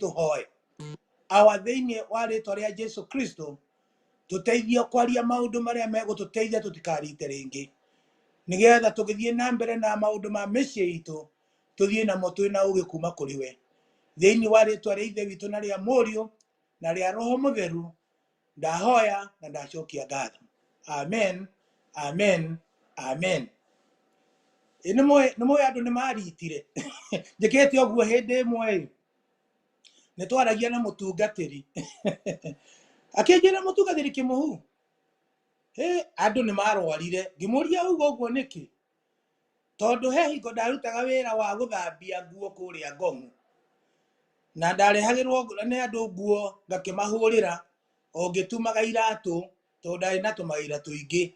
Tũhoe. Awa, thĩinĩ wa rĩtwa rĩa Jesu Kristo, tũteithie kwaria maũndũ marĩa megũtũteithia tũtikarite rĩngĩ, nĩgetha tũgĩthiĩ na mbere na maũndũ ma mĩciĩ itũ, tũthiĩ namo twĩ na ũgĩ kuma kũrĩ we. Thĩinĩ wa rĩtwa rĩa Ithe witũ na rĩa Mũriũ na rĩa Roho Mũtheru, ndahoya na ndacokia ngatho. Amen, amen, amen. Ĩ nĩ mũĩ andũ nĩ maritire. Njĩkĩte ũguo hĩndĩ ĩmwe ĩ nĩ twaragia na mũtungatĩri, akĩnjĩra, "Mũtungatĩri Kĩmũhu, hĩ, andũ nĩ marwarire." Ngĩmũria, "Uga ũguo nĩkĩ?" Tondũ he hingo ndarutaga wĩra wa gũthambia nguo kũrĩa Ngong'u, na ndarehagĩrwo nĩ andũ nguo ngakĩmahũrĩra o ngĩtumaga iratũ, tondũ ndarĩ na tũmawĩra tũingĩ.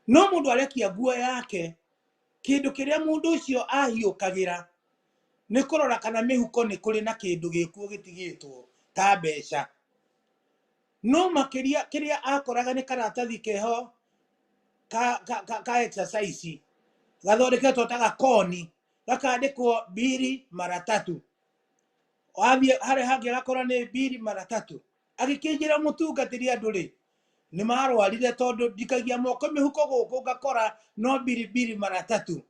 No mũndũ arekia nguo yake, kĩndũ kĩrĩa mũndũ ũcio ahiũkagĩra nĩ kũrora kana mĩhuko nĩ kũrĩ na kĩndũ gĩkuo gĩtigĩtwo ta mbeca. No makĩria kĩrĩa akoraga nĩ karatathi keho ka exercise gathondeketwo ta gakoni, gakandĩkwo mbiri mara tatu. Wathiĩ harĩa hangĩ agakora nĩ mbiri mara tatu. Agĩkĩnjĩra, "Mũtungatĩri, andũ rĩ nĩ marwarire, tondũ ndikagia moko mĩhuko gũkũ ngakora no mbiri mbiri mara tatu."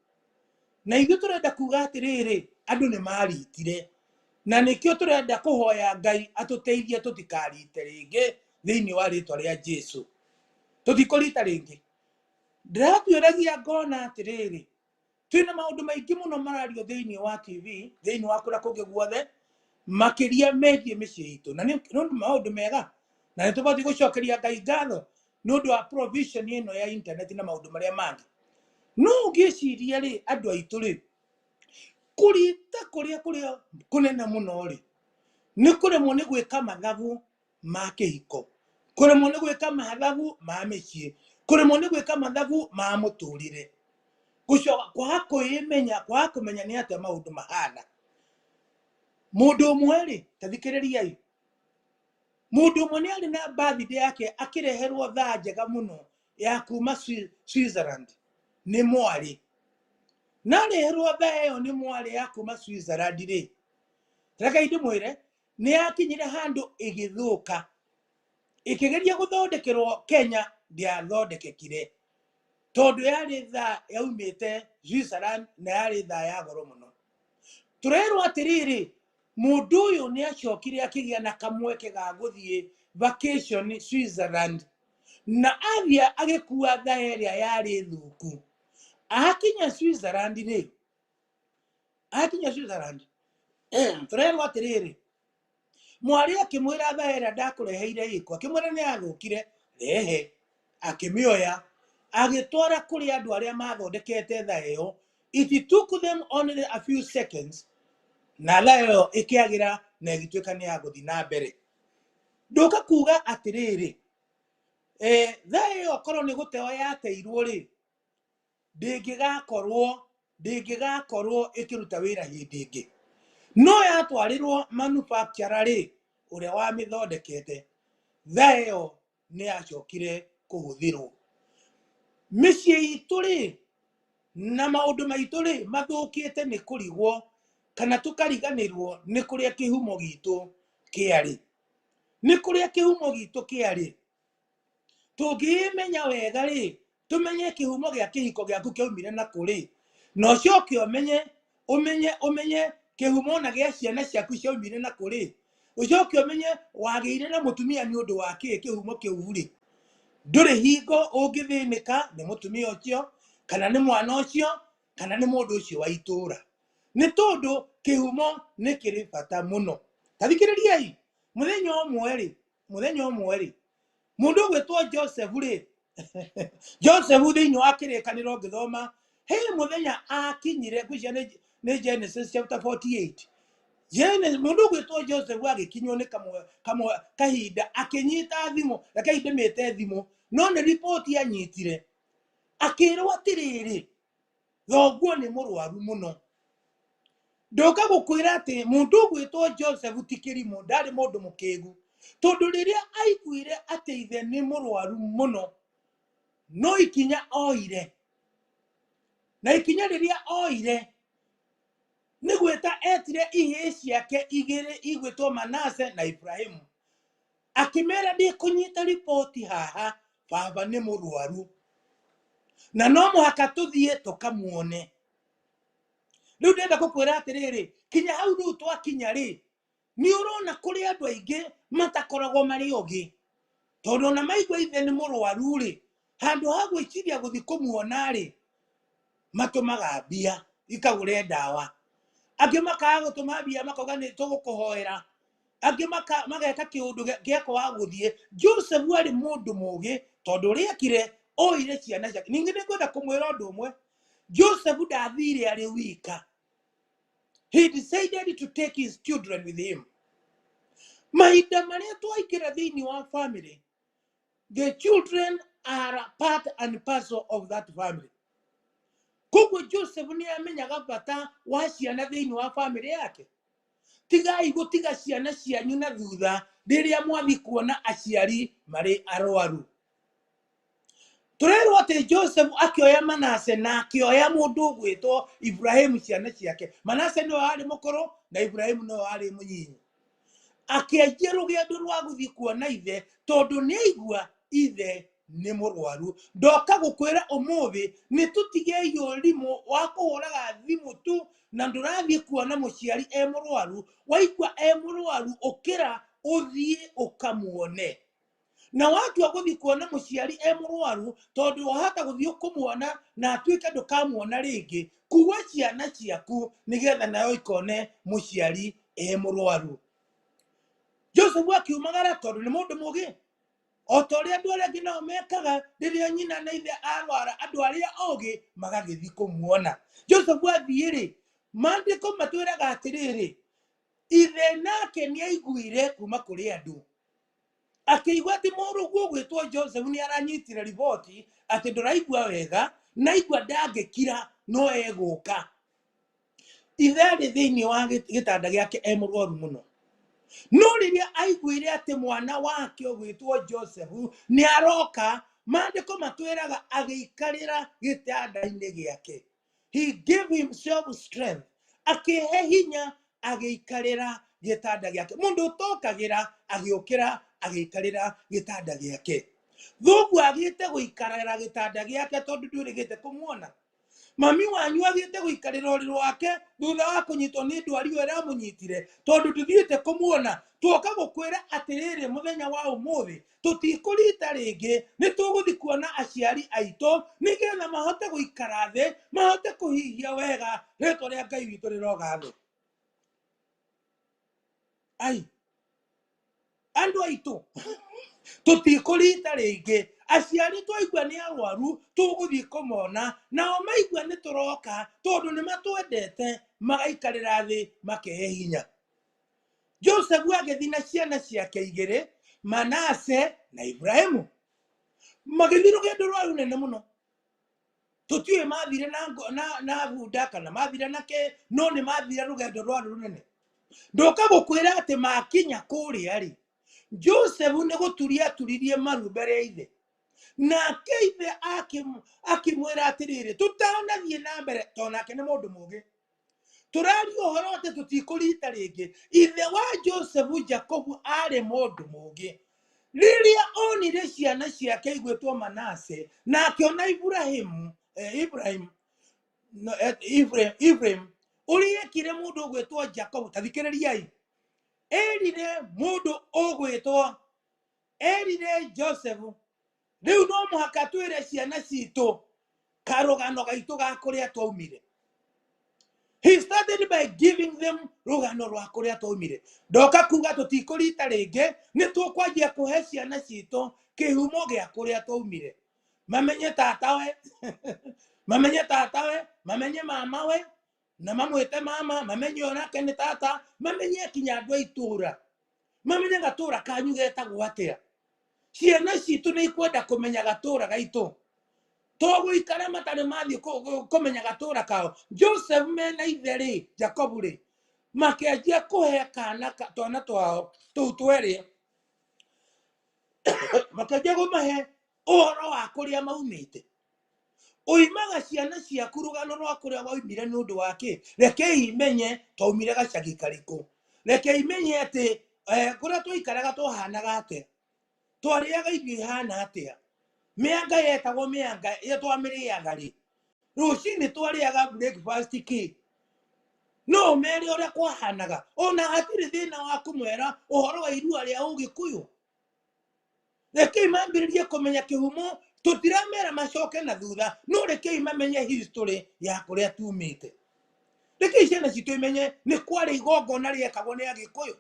Na ithuĩ tũrenda kuga atĩrĩrĩ, andũ nĩ maritire, na nĩkĩo tũrenda kũhoya Ngai atũteithie tũtikarite rĩngĩ thĩinĩ wa rĩtwa rĩa Jesu. Tũtikũrita rĩngĩ. Ndĩratuĩragia ngona atĩrĩrĩ, twĩna maũndũ maingĩ mũno marario thĩinĩ wa TV, thĩinĩ wa kũrĩa kũngĩ guothe, makĩria megiĩ mĩciĩ itũ, na nĩ ũndũ maũndũ mega, na nĩ tũbatiĩ gũcokeria Ngai ngatho nĩ ũndũ wa provision ĩno ya internet na maũndũ marĩa mangĩ. No ũngĩciria rĩ, andũ aitũ rĩ, kũrita kũrĩa kũrĩa kũnene mũno rĩ, nĩ kũremwo nĩ gwĩka mathabu ma kĩhiko, kũremwo nĩ gwĩka mathabu ma mĩciĩ, kũremwo nĩ gwĩka mathabu ma mũtũrĩre, gũcoka kwaga kwĩmenya, kwaga kũmenya nĩ atĩa maũndũ mahana. Mũndũ ũmwe rĩ, ta thikĩrĩriai, mũndũ ũmwe nĩ arĩ na birthday yake, akĩreherwo thaa njega mũno ya kuma Switzerland nĩ mwarĩ. Na areherwo thaa ĩyo nĩ mwarĩ ya kuma Switzerland rĩ, rekei ndĩmwĩre, nĩ yakinyire handũ ĩgĩthũka. Ĩkĩgeria gũthondekerwo Kenya, ndĩathondekekire, tondũ yarĩ thaa yaumĩte Switzerland na yarĩ thaa ya goro mũno. Tũrerwo atĩrĩrĩ, mũndũ ũyũ nĩ acokire akĩgĩa na kamweke ga gũthiĩ vacation Switzerland, na athiĩ agĩkua thaa ĩrĩa yarĩ thũku. Akinya Switzerland rĩ, akinya Switzerland, tũrerwo atĩrĩrĩ, mwarĩ akĩmwĩra, "Thaa ĩrĩa ndakũreheire ĩkũ?" Akĩmwĩra, "Nĩ yathũkire." "Rehe." Akĩmĩoya, agĩtwara kũrĩ andũ arĩa mathondekete thaa ĩyo. It took them only a few seconds na thaa ĩyo ĩkĩagĩra na ĩgĩtuĩka nĩ ya gũthiĩ na mbere. Ndũka kuga atĩrĩrĩ, thaa ĩyo korwo nĩ gũteo yateirwo rĩ, ndĩngĩgakorwo ĩkĩruta wĩra hĩndĩ ĩngĩ. No yatwarirwo manufacturer rĩ, ũrĩa wamĩthondekete, thaa ĩyo nĩ yacokire kũhũthĩrwo. Mĩciĩ itũ rĩ na maũndũ maitũ rĩ, mathũkĩte nĩ kũrigwo kana tũkariganĩrwo nĩ kũrĩa kĩhumo gitũ kĩarĩ, nĩ kũrĩa kĩhumo gitũ kĩarĩ. Tũngĩmenya wega rĩ, tũmenye kĩhumo gĩa kĩhiko gĩaku kĩaumire na kũ rĩ, na ũcoke ũmenye kĩhumo na gĩa ciana ciaku ciaumire na kũ rĩ, ũcoke ũmenye wagĩire na mũtumia nĩ ũndũ wa kĩ, kĩhumo kĩu rĩ, ndũrĩ hingo ũngĩthĩnĩka nĩ mũtumia ũcio, kana nĩ mwana ũcio, kana nĩ mũndũ ũcio wa itũũra, nĩ tondũ kĩhumo nĩ kĩrĩ bata mũno. Ta thikĩrĩriai, mũthenya ũmwe rĩ, mũndũ ũgwĩtwo Joseph rĩ, Joseph thĩinĩ wa Kĩrĩkanĩro ngĩthoma, he mũthenya akinyire, ngwĩciria nĩ Genesis chapter 48. Genesis, mũndũ ũgwĩtwo Joseph agĩkinywo nĩ kamwe kahinda, akĩnyita thimũ, rekei ndĩmĩte thimũ, no nĩ riboti anyitire, akĩrwo atĩrĩrĩ, "Thoguo nĩ mũrwaru mũno." Ndoka gũkwĩra atĩ mũndũ ũgwĩtwo Joseph ti kĩrimũ, ndarĩ mũndũ mũkĩgu, tondũ rĩrĩa aiguire atĩ ithe nĩ mũrwaru mũno, no ikinya oire, na ikinya rĩrĩa oire Nĩ gwĩta etire ihĩĩ ciake igĩrĩ igwĩtwo Manase na Ibrahimu, akĩmera ndĩkũnyita riboti haha, baba nĩ mũrwaru na no mũhaka tũthiĩ tũkamuone. Rĩu ndĩrenda gũkwĩra atĩrĩrĩ, kinya hau rĩu twakinya rĩ, nĩ ũrona kũrĩ andũ aingĩ matakoragwo marĩ ogĩ, tondũ ona maigua ithe nĩ mũrwaru rĩ, handũ ha gwĩciria gũthiĩ kũmuona rĩ, matũmaga mbia ikagũre ndawa, angĩ makaga gũtũma mbia makauga nĩ tũgũkũhoera, angĩ mageka kĩũndũ gĩa kwaga gũthiĩ. Joseph arĩ mũndũ mũgĩ, tondũ ũrĩa ekire oire ciana ciake. Ningĩ nĩ ngwenda kũmwĩra ũndũ ũmwe, Joseph ndathire arĩ wika. He decided to take his children with him. Mahinda marĩa twaingĩra thĩinĩ wa family, the children are part and parcel of that family. Koguo Joseph nĩ amenyaga bata wa ciana thĩinĩ wa family yake. Tigai gũtiga ciana cianyu na thutha rĩrĩa mwathiĩ kuona aciari marĩ arwaru. Tũrerwo atĩ Joseph akĩoya Manase na akĩoya mũndũ ũgwĩtwo Ibrahimu ciana ciake. Manase nĩwe warĩ mũkũrũ na Ibrahimu nĩwe warĩ mũnyinyi. Akĩanjia rũgendo rwa gũthiĩ kuona ithe, tondũ nĩ aigua ithe nĩ mũrwaru. Ndoka gũkwĩra ũmũthĩ nĩ tũtigei ũrimũ wa kũhũraga thimũ tu na ndũrathiĩ kuona mũciari e mũrwaru. Waigua e mũrwaru, ũkĩra ũthiĩ ũkamuone. Na watua gũthiĩ kuona mũciari e mũrwaru, tondũ wahota gũthiĩ kũmuona na atuĩke ndũkamuona rĩngĩ, kuua ciana ciaku nĩgetha nayo ikone mũciari e mũrwaru. Joseph akiumagara tondũ nĩ mũndũ mũgĩ, o ta ũrĩa andũ arĩa angĩ nao mekaga rĩrĩa nyina na ithe arwara, andũ arĩa ogĩ magagĩthiĩ kũmuona. Joseph athiĩ rĩ, maandĩko matwĩraga atĩrĩrĩ, ithe nake nĩ aiguire kuma kũrĩ andũ, akĩigua atĩ mũrũguo ũgwĩtwo Joseph nĩ aranyitire riboti atĩ ndũraigua wega, na aigua ndangĩkira no egũka. Ithe arĩ thĩinĩ wa gĩtanda gĩake e mũrwaru mũno, no rĩrĩa aiguire atĩ mwana wake ũgwĩtwo Joseph nĩ aroka, maandĩko matwĩraga agĩikarĩra gĩtanda-inĩ gĩake. He gave himself strength, akĩhe hinya agĩikarĩra gĩtanda gĩake. Mũndũ ũtokagĩra agĩũkĩra agĩikarĩra gĩtanda gĩake. Thoguo agĩte gũikarĩra gĩtanda gĩake tondũ ndwĩrĩgĩte kũmuona. Mami wanyu agĩte gũikarĩra ũrĩrĩ wake thutha wa kũnyitwo nĩ ndwari ĩyo ĩramũnyitire tondũ ndũthiĩte kũmuona. Tuoka gũkwĩra atĩrĩrĩ mũthenya wa ũmũthĩ, tũtikũrita rĩngĩ, nĩ tũgũthiĩ kuona aciari aitũ nĩgetha mahote gũikara thĩ, mahote kũhihia wega, rĩtwa rĩa Ngai witũ rĩrogathwo. Ai, andũ aitũ, tũtikũrita rĩngĩ. Aciari twaigua nĩ arwaru, tũgũthiĩ kũmona, nao maigua nĩ tũroka tondũ nĩ matwendete, magaikarĩra thĩ makehe hinya. Joseph agĩthiĩ na ciana ciake igĩrĩ, Manase na Ibrahimu, magĩthiĩ rũgendo rwa rũnene mũno. Tũtiũĩ mathire na bunda kana mathire na kĩ, no nĩ mathire rũgendo rwa rũnene. Ndoka gũkwĩra atĩ makinya kũrĩa rĩ, Joseph nĩ gũturia aturirie maru mbere ya ithe. Nake ithe akĩmwĩra atĩrĩrĩ, tũtanathiĩ na mbere, tondũ nake nĩ mũndũ mũũgĩ, tũraria ũhoro atĩ tũtikũrita rĩngĩ. Ithe wa Joseph Jacob arĩ mũndũ mũũgĩ. Rĩrĩa onire ciana ciake igwĩtwo Manase na akĩona Ibrahim, no, Ibrahim, ũrĩa ekire mũndũ ũgwĩtwo Jacob, ta thikĩrĩriai, erire mũndũ ũgwĩtwo, erire Joseph, rĩu no mũhaka twĩre ciana citũ karũgano gaitũ ga kũrĩa twaumire. He started by giving them rũgano rwa kũrĩa twaumire. Ndoka kuga tũtikũrita rĩngĩ, nĩ tũkwanjia kũhe ciana citũ kĩhumo gĩa kũrĩa twaumire. Mamenye tatawe, mamenye tatawe, mamenye mamawe, na mamwĩte mama, mamenye onake nĩ tata, mamenye kinya andũ a itũũra, mamenye gatũũra kanyu getagwo atĩa. Ciana citũ nĩ ikwenda kũmenya gatũũra gaitũ, tũgũikara matarĩ mathiĩ kũmenya gatũũra kao. Joseph mena ithe rĩ, Jacob rĩ, makĩanjia kũhe kana twana twao tũu twerĩ, makĩanjia kũmahe ũhoro wa kũrĩa maumĩte. Ũimaga ciana ciaku rũgano rwa kũrĩa waumire nĩ ũndũ wa kĩ? Rekei imenye twaumire gacagi karĩkũ. Reke imenye atĩ kũrĩa twaikaraga twahanaga atĩa, twarĩaga irio ihana atĩa, mĩanga yetagwo mĩanga ĩyo twamĩrĩaga rĩ, rũcinĩ twarĩaga breakfast kĩ. No ũmere ũrĩa kwahanaga, ona hatirĩ thĩna wa kũmwĩra ũhoro wa irua rĩa Ũgĩkũyũ. Rekei mambĩrĩrie kũmenya kĩhumo, tũtiramera macoke na thutha, no rekei mamenye history ya kũrĩa tumĩte. Rekei ciana citũ imenye nĩ kwarĩ igongona rĩekagwo nĩ Agĩkũyũ,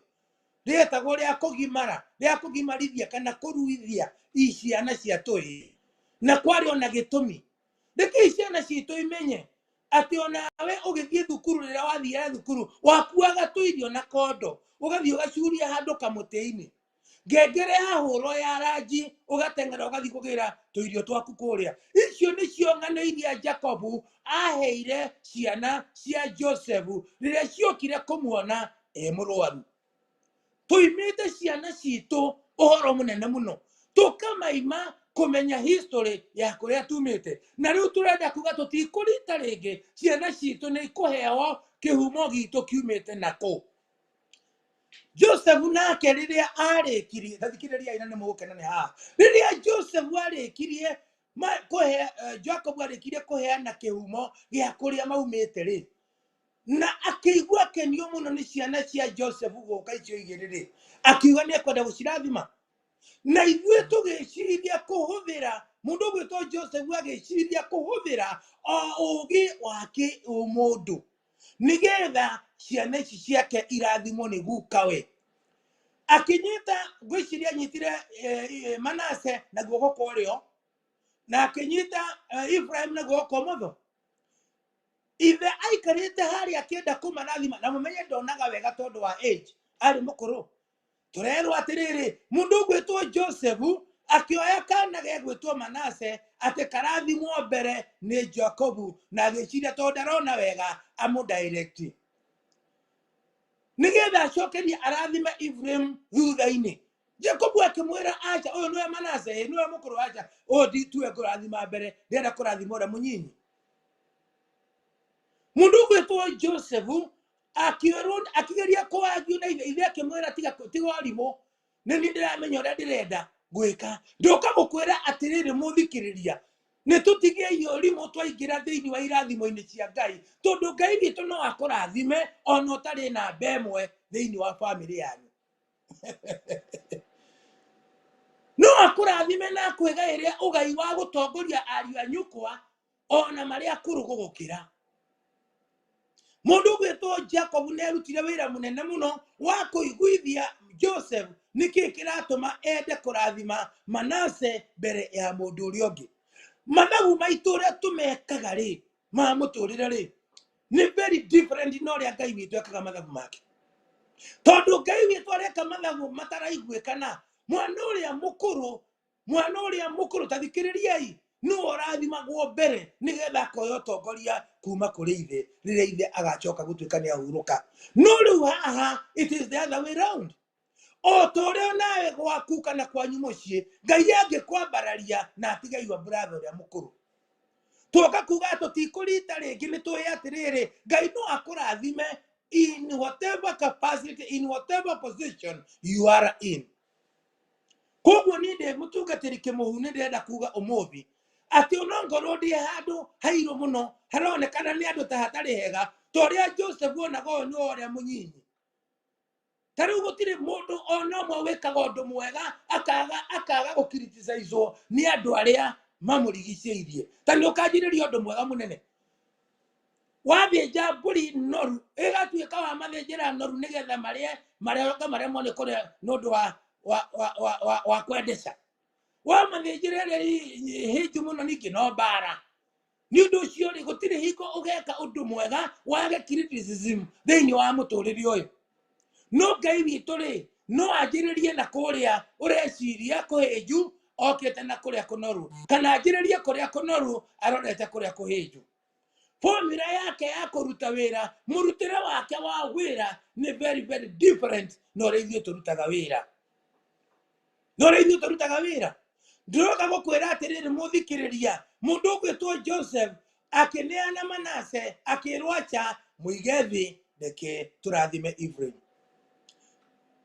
rĩetagwo rĩa kũgimara, rĩa kũgimarithia kana kũruithia ciana cia tũhĩĩ, na kwarĩ ona gĩtũmi. Rekei ciana citũ imenye atĩ onawe ũgĩthiĩ thukuru, rĩrĩa wathiaga thukuru wakuaga tũirio na kondo, ũgathiĩ ũgacuria handũ kamũtĩ-inĩ, ngengere yahũrwo ya ranji ũgateng'era ũgathiĩ kũgĩra tũirio twaku kũrĩa. Icio nĩcio ng'ano iria Jacobu aheire ciana cia Joseph rĩrĩa ciokire kũmuona e mũrwaru. Tũimĩte ciana citũ ũhoro mũnene mũno, tũkamaima kũmenya history ya kũrĩa tumĩte, na rĩu tũrenda kuga tũtikũrita rĩngĩ, ciana citũ nĩ ikũheo kĩhumo gitũ kiumĩte nakũ. Joseph nake rĩrĩa arĩkirie, ta thikĩrĩriai na nĩ mũgũkena nĩ haha, rĩrĩa Joseph arĩkirie kũhe Jacob arĩkirie kũheana kĩhumo gĩa kũrĩa maumĩte rĩ, na akĩigua akenio mũno nĩ ciana cia Joseph gũka icio igĩrĩ rĩ, akiuga nĩ ekwenda gũcirathima. Na ithuĩ tũgĩciria kũhũthĩra mũndũ ũgwĩtwo Joseph agĩciria kũhũthĩra o ũgĩ wa kĩũmũndũ nĩgetha ciana ici ciake irathimwo nĩ gukawe. Akĩnyita, ngwĩciria anyitire Manase na guoko kwa ũrĩo, na akĩnyita Ibrahim na guoko kwa ũmotho. Ithe aikarĩte harĩa akĩenda kũmarathima, na mũmenye ndonaga wega tondũ wa age, arĩ mũkũrũ. Tũrerwo atĩrĩrĩ, mũndũ ũgwĩtwo Joseph akĩoya kana gegwĩtwo Manase atĩ karathimwo mbere nĩ Jacobu, na agĩciria tondũ ndarona wega amũdirect nĩgetha acokerie arathime Ephraim thutha-inĩ. Jacobu akĩmwĩra aca, ũyũ nĩwe Manase, ĩ nĩwe mũkũrũ, aca ũyũ ndituwe ngũrathima mbere, ndĩrenda kũrathima ũrĩa mũnyinyi. Mũndũ ũgwĩtwo Joseph akĩrwo, akĩgeria kũagio na ithe, ithe akĩmwĩra tiga tiga ũrimũ, nĩ niĩ ndĩramenya ũrĩa ndĩrenda gwĩka. Ndoka gũkwĩra atĩrĩrĩ mũthikĩrĩria, nĩ tũtigei ũrimũ twaingĩra thĩinĩ wa irathimo-inĩ cia Ngai, tondũ Ngai witũ no akũrathime ona ũtarĩ namba ĩmwe thĩinĩ wa bamĩrĩ yanyu. No akũrathime na akwĩgaĩre ũgai wa gũtongoria ariũ a nyũkwa ona marĩa akũrũ gũgũkĩra. Mũndũ ũgwĩtwo Jacob nĩ arutire wĩra mũnene mũno wa kũiguithia Joseph nĩkĩ kĩratũma ende kũrathima Manase mbere ya mũndũ ũrĩa ũngĩ. Mathabu maitũ ũrĩa tũmekaga rĩ, ma mũtũrĩre rĩ, nĩ very different na ũrĩa Ngai witũ ekaga mathabu make. Tondũ Ngai witũ areka mathabu mataraiguĩkana, mwana ũrĩa mũkũrũ, mwana ũrĩa mũkũrũ, ta thikĩrĩriai, nĩwe ũrathimagwo mbere nĩgetha akoya ũtongoria kuma kũrĩ ithe rĩrĩa ithe agacoka gũtuĩka nĩ ahurũka. No rĩu haha it is the other way round. O ta ũrĩa nawe gwaku kana kwanyu mũciĩ Ngai angĩkwambararia na atige your brother ũrĩa mũkũrũ, twoka kuga tũtikũrita rĩngĩ, nĩ tũĩ atĩrĩrĩ, Ngai no akũrathime in whatever capacity, in whatever position you are in. Koguo niĩ ndĩ mũtungatĩri kĩmũhu, nĩ ndĩrenda kuga ũmũthĩ atĩ onongorwo ndĩ handũ hairũ mũno haronekana nĩ andũ ta hatarĩ hega, ta ũrĩa Joseph onaga ũyũ nĩ ũrĩa mũnyinyi. Ta rĩu gũtirĩ mũndũ ona ũmwe wĩkaga ũndũ mwega akaga gũkiriticaizwo nĩ andũ arĩa mamũrigicĩirie. Ta nĩ ũkanjĩrĩria ũndũ mwega mũnene, wathĩnja mbũri noru ĩgatuĩka wa mathĩnjĩra noru nĩgetha marĩe marĩa maremwo nĩ kũrĩa nĩ ũndũ wa kwendeca. Wamathĩnjĩra ĩrĩa hĩnju mũno ningĩ no mbara. Nĩ ũndũ ũcio rĩ, gũtirĩ hingo ũgeka ũndũ mwega wage criticism thĩinĩ wa mũtũrĩre ũyũ. No Ngai witũ rĩ, no anjĩrĩrie na kũrĩa ũreciria kũhĩnju okĩte na kũrĩa kũnoru, kana anjĩrĩrie kũrĩa kũnoru arorete kũrĩa kũhĩnju. Formula yake ya kũruta wĩra, mũrutĩre wake wa wĩra nĩ very very different na ũrĩa ithuĩ tũrutaga wĩra. Na ũrĩa ithuĩ tũrutaga wĩra. Ndĩroka gũkwĩra atĩrĩrĩ mũthikĩrĩria, mũndũ ũgwĩtwo Joseph akĩneana Manase akĩrwo acha mũige thĩ reke tũrathime Ephraim.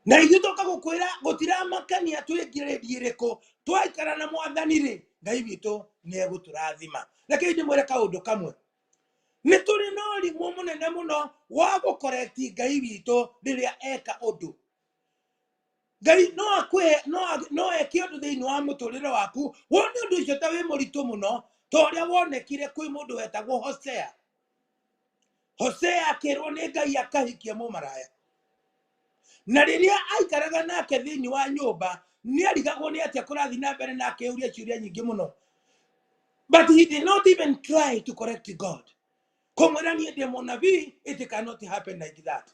Na ithuĩ tũka gũkwĩra gũtiramakania twĩ grade ĩrĩkũ, twaikara na mwathani rĩ, Ngai witũ nĩ egũtũrathima. Rekei ndĩmwĩre kaũndũ kamwe, nĩ tũrĩ na ũrimũ mũnene mũno wa gũkorekti Ngai witũ rĩrĩa eka ũndũ. Ngai no akwe no eke ũndũ thĩinĩ wa mũtũrĩre waku wone ũndũ ũcio ta wĩ mũritũ mũno, ta ũrĩa wonekire kwĩ mũndũ wetagwo Hosea. Hosea akĩrwo nĩ Ngai akahikie mũmaraya, na rĩrĩa aikaraga nake thĩinĩ wa nyũmba nĩ arigagwo nĩ atĩa kũrathiĩ na mbere na akĩũria ciũria nyingĩ mũno, but he did not even try to correct God. Kũmwĩra niĩ ndĩ mũnabii, it cannot happen like that.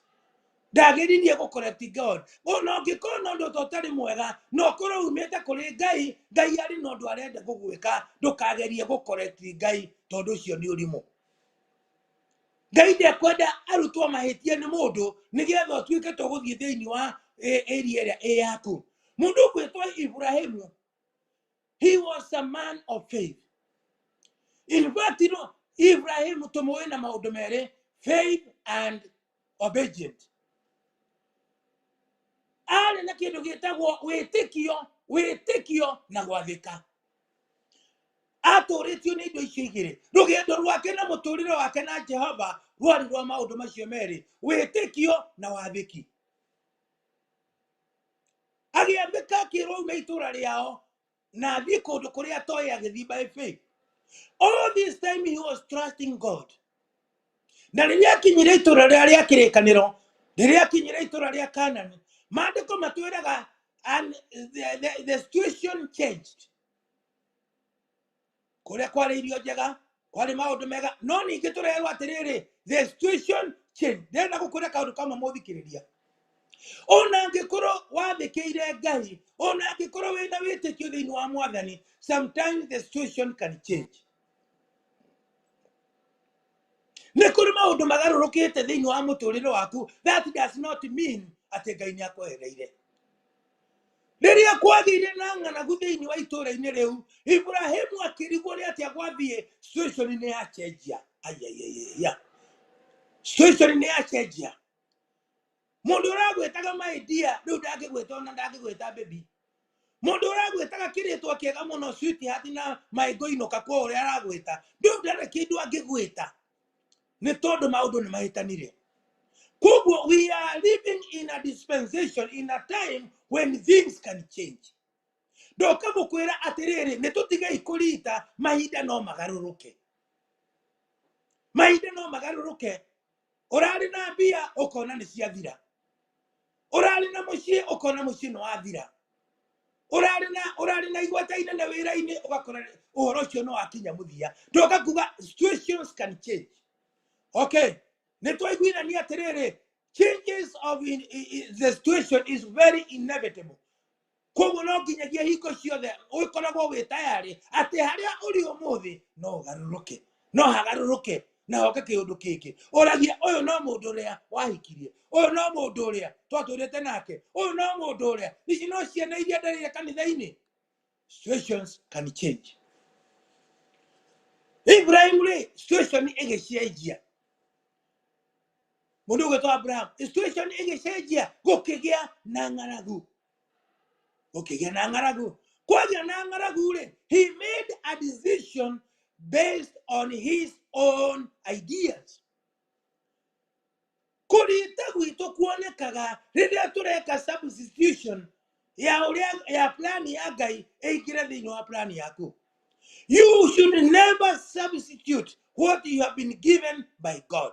Ndagĩririe gũ correct God. Ona ũngĩkorwo na ũndũ ta ũtarĩ mwega na ũkorwo umĩte kũrĩ Ngai, Ngai arĩ na ũndũ arenda gũgwĩka, ndũkagerie gũ correct Ngai tondũ ũcio nĩ ũrimũ. Ngai ndekwenda arutwo mahĩtie nĩ mũndũ nĩgetha ũtuĩke tũgũthiĩ thĩinĩ wa area ĩrĩa ĩ yaku. Mũndũ ũgwĩtwo Ibrahimu, he was a man of faith. In fact, no, Ibrahimu tũmũĩ na maũndũ merĩ, faith and obedient. Arĩ na kĩndũ gĩtagwo wĩtĩkio, wĩtĩkio na gwathĩka. Atũrĩtio nĩ indo icio igĩrĩ. Rũgendo rwake na mũtũrĩre wake na Jehova rwarĩ rwa maũndũ macio merĩ, wĩtĩkio na wathĩki. Agĩathĩka akĩrwo aume itũra rĩao na athiĩ kũndũ kũrĩa atoĩ, agĩthiĩ by faith. All this time he was trusting God. Na rĩrĩa akinyire itũra rĩrĩa rĩa kĩrĩkanĩro, rĩrĩa akinyire itũra rĩa Kanani, maandĩko matwĩraga and the situation changed. Kũrĩa kwarĩ irio njega, kwarĩ maũndũ mega, no ningĩ tũrerwo atĩrĩrĩ, the situation changed. Ndĩrenda gũkwĩra kaũndũ kamwe mũthikĩrĩria, ona angĩkorwo wathĩkĩire Ngai, ona angĩkorwo wĩna wĩtĩkio thĩinĩ wa mwathani, sometimes the situation can change. Nĩ kũrĩ maũndũ magarũrũkĩte thĩinĩ wa mũtũrĩre waku, that does not mean atĩ Ngai nĩ akwehereire. Rĩrĩa kwagĩire na ng'aragu thĩinĩ wa itũũra-inĩ rĩu, Ibrahimu akĩrigwo nĩ atĩa gwathiĩ, situation nĩ yacenjia. Aiaiaia, situation nĩ yacenjia. Mũndũ ũragwĩtaga my dear rĩu ndangĩgwĩta, ona ndangĩgwĩta baby. Mũndũ ũragwĩtaga kĩrĩtwa kĩega mũno, sweetheart na my ngũinũka kwa ũrĩa aragwĩta, rĩu ndarĩ kĩndũ angĩgwĩta nĩ tondũ maũndũ nĩ mahĩtanire. Koguo we are living in a dispensation, in a time when things can change. Ndoka gũkwĩra atĩrĩrĩ, nĩ tũtigei kũrita, mahinda no magarũrũke, mahinda no magarũrũke. Ũrarĩ na mbia ũkona nĩ ciathira, ũrarĩ na mũciĩ ũkona mũciĩ nĩ wathira, ũrarĩ na igweta inene wĩra-inĩ ũgakora ũhoro ũcio nĩ wakinya mũthia. Ndoka kuga situations can change. Okay, nĩ twaiguithania atĩrĩrĩ, changes of the situation is very inevitable. Koguo no nginyagia hingo ciothe ũkoragwo wĩ tayarĩ atĩ harĩa ũrĩ ũmũthĩ no ũgarũrũke, no hagarũrũke na hoke kĩũndũ kĩngĩ. Ũragia ũyũ no mũndũ ũrĩa wahikirie, ũyũ no mũndũ ũrĩa twatũrĩte nake, ũyũ no mũndũ ũrĩa, ici no ciana iria ndarĩire kanitha-inĩ. Situations can change. Ibrahim rĩ, situation ĩgĩcenjia. Mũndũ ũgwĩtwo Abraham, situation ĩgĩcenjia, gũkĩgĩa na ng'aragu, gũkĩgĩa na ng'aragu. Kwagĩa na ng'aragu rĩ, he made a decision based on his own ideas. Kũrita gwitũ kuonekaga rĩrĩa tũreka substitution ya ũrĩa ya plan ya Ngai ĩingĩre thĩinĩ wa plan yaku. You should never substitute what you have been given by God.